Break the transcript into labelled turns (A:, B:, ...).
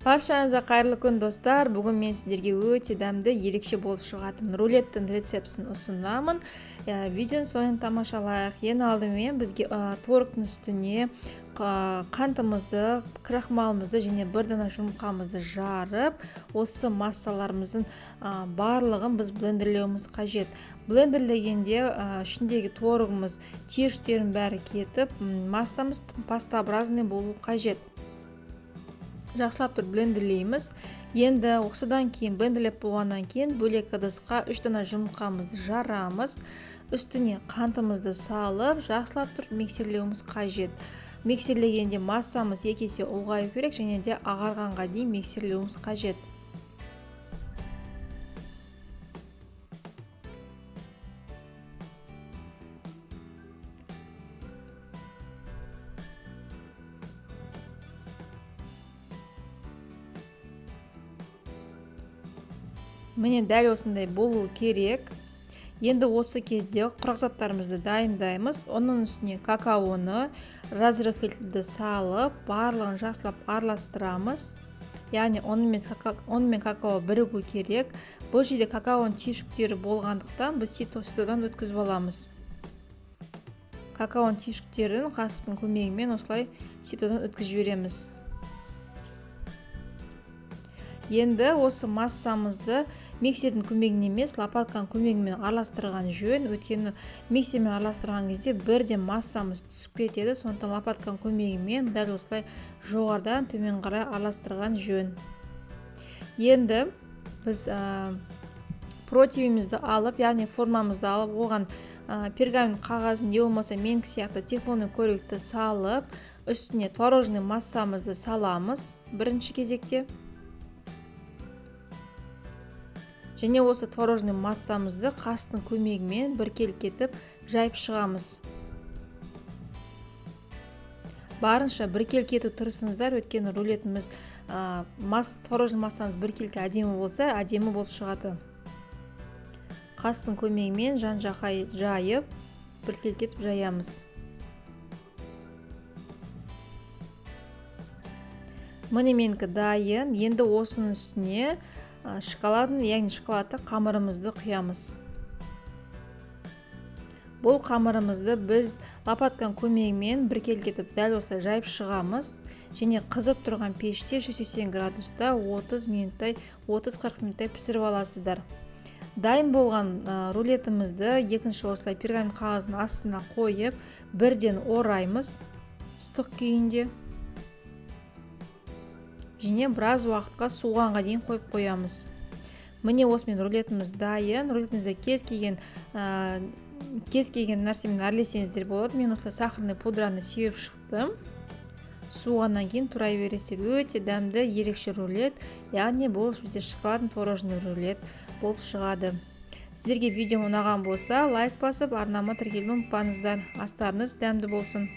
A: Баршаңызға қайырлы күн, достар. Бүгін мен сіздерге өте дәмді, ерекше болып шығатын рулеттің рецептісін ұсынамын. Видеоның соңын тамашалайық. Ең алдымен бізге творогтың үстіне қантымызды, крахмалымызды және бір дана жұмыртқамызды жарып, осы массаларымыздың барлығын біз блендерлеуіміз қажет. Блендерлегенде ішіндегі творогымыз, түйіршіктерінің бәрі кетіп, массамыз пастообразный болу қажет. Жақсылап тұрып блендерлейміз. Енді осыдан кейін блендерлеп болғаннан кейін бөлек ыдысқа 3 дана жұмыртқамызды жарамыз. Үстіне қантымызды салып, жақсылап тұрып миксерлеуіміз қажет. Миксерлегенде массамыз 2 есе ұлғаю керек және де ағарғанға дейін миксерлеуіміз қажет. Міне дәл осындай болу керек. Енді осы кезде құрғақ заттарымызды дайындаймыз. Оның үстіне какаоны, разрыхлительді салып, барлығын жақсылап араластырамыз. Яғни ұн мен какао бірігу керек. Бұл жерде какаоның түйіршіктері болғандықтан біз ситодан өткізіп аламыз. Какаоның түйіршіктерін қасықтың көмегімен осылай ситодан өткізіп жібереміз. Енді осы массамызды миксердің көмегімен емес, лопатканың көмегімен араластырған жөн. Өйткені миксермен араластырған кезде бірден массамыз түсіп кетеді. Сондықтан лопатканың көмегімен дәл осылай жоғарыдан төмен қарай араластырған жөн. Енді біз противенімізді алып, яғни формамызды алып, оған пергамент қағазын, не болмаса менікі сияқты тефлонный коврикті салып, үстіне творожный массамызды саламыз бірінші кезекте. Және осы творожный массамызды қастың көмегімен біркелкі етіп жайып шығамыз. Барынша біркелкі ету тырысыңыздар, өйткені рулетіміз, творожный массамыз біркелкі әдемі болса, әдемі болып шығады. Қастың көмегімен жан-жаққа жайып, біркелкі етіп жаямыз. Міне менікі дайын. Енді осының үстіне шоколадын, яғни шоколадты қамырымызды құямыз. Бұл қамырымызды біз лопатканың көмегімен біркелкі етіп дәл осылай жайып шығамыз. Және қызып тұрған пеште 180 градуста 30 минуттай, 30-40 минуттай пісіріп аласыздар. Дайын болған рулетімізді екінші осылай пергамент қағазының астына қойып, бірден ораймыз ыстық күйінде. Және біраз уақытқа суығанға дейін қойып қоямыз. Міне осымен рулетіміз дайын. Рулетіңізді кез келген нәрсемен әрлесеңіздер болады. Мен осылай сахарный пудраны сеуіп шықтым. Суығаннан кейін турай бересіздер. Өте дәмді, ерекше рулет. Яғни бұл бізде шоколадный творожный рулет болып шығады. Сіздерге видеом ұнаған болса, лайк басып, арнама тіркелуді ұмытпаңыздар. Астарыңыз дәмді болсын.